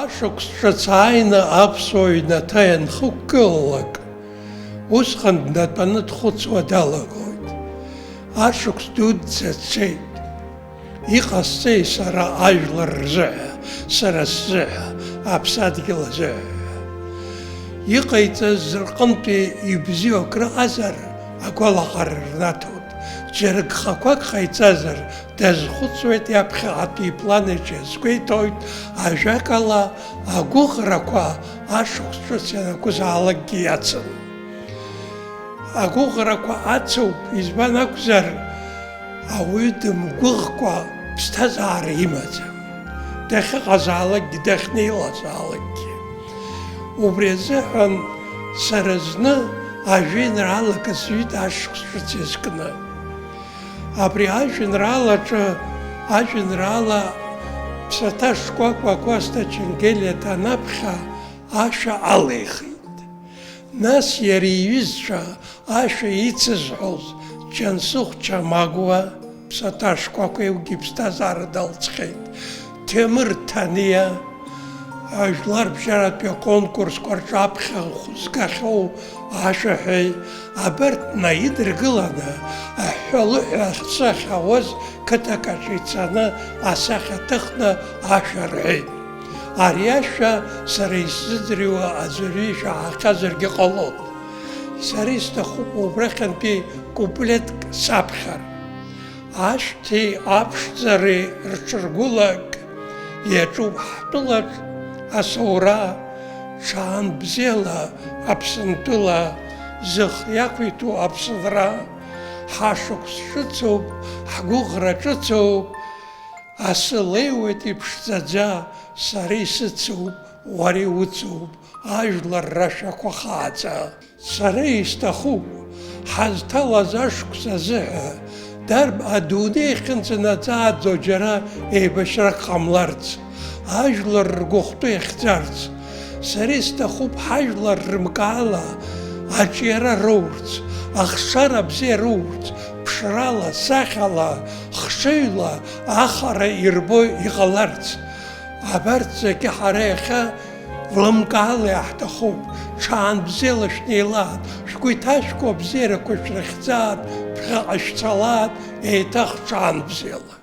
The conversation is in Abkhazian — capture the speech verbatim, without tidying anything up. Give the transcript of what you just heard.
Ашықәс ҿыц ааины аԥсуа ҩнаҭа ианхықәгылалак, усҟан днатәаны дхәыцуа далагоит. Ашықәс дуӡӡа цеит. Иҟасҵеи сара ажәлар рзыҳәа, сара сзыҳәа, аԥсадгьыл азыҳәа ҳәа? Иҟаиҵаз рҟынтәи ибзиоу акрыҟазар, агәалаҟара рнаҭоит. Џьара гхақәак ҟаиҵазар, дазхәыцуеит иаԥхьаҟатәи иплан иҿы иазгәеиҭоит, ажәакала, агәыӷрақәа ашықәс ҿыц ианакәызаалакгьы иацын. Агәыӷрақәа ацуп, избан акәзар, ауаҩы дымгәыӷкәа ԥсҭазаара имаӡам, дахьыҟазаалакгьы, дахьнеилазаалакгьы. Убри азыҳәан сара зны ажәеинраалак сҩит ашықәс ҿыц иазкны. Абри ажәеинраалаҿы ажәеинраала Ԥсаҭа шкәакәа Кәасҭа Ченгелиа данаԥхьа ашәа алихит. Нас иара иҩызцәа ашәа ицызҳәоз Џьансыхә Чамагәуа Ԥсаҭа шкәакәа иугьы иԥсҭазаара далҵхьеит, Ҭемыр Ҭаниа, ажәларбжьаратәи аконкурсқәа рҿы аԥхьа хәы згахьоу ашәаҳәаҩ, абарҭ наидыргыланы, аҳәҳәа-лыҳәа ахьцәы ахьауаз қыҭак аҿы ицаны асахьа ҭыхны ашәа рҳәеит. Ари ашәа сара исзыӡырҩуа аӡәырҩы ишәаҳахьазаргьы ҟалон. Сара исҭахуп убрахьынтәи куплетк саԥхьар. Ашәҭи аԥшӡареи рҿыргәылак иаҿуп ҳтәылаҿ асоура, ҽаан бзиала Аԥсынтәыла зых иақәиҭу аԥсынра. Ҳашықәс ҿыцоуп, ҳгәыӷра ҿыцоуп, асы леиуеит иԥшӡаӡа, сара исыцуп, уара иуцуп, ажәлар рашәақәа хааӡа. Сара исҭахуп, ҳазҭалаз ашықәс азыҳәа, дарбан адунеи ахьынӡанаӡааӡо џьара еибашьрак ҟамларц, ажәлар ргәыхәтәы иахьӡарц. Сара исҭахуп ҳажәлар рымкаала аҿиара роурц, ахшара бзиа роурц, ԥшрала, сахьала, хшыҩла ахара ирбо иҟаларц. Абарҭ зегьы ҳара иахьа лымкаала иаҳҭахуп, ҽаанбзиала шәнеилааит, шәгәы иҭашәкуа абзиарақәа шәрыхьӡааит, ԥхьаҟа шәцалааит, еиҭах ҽаанбзиала.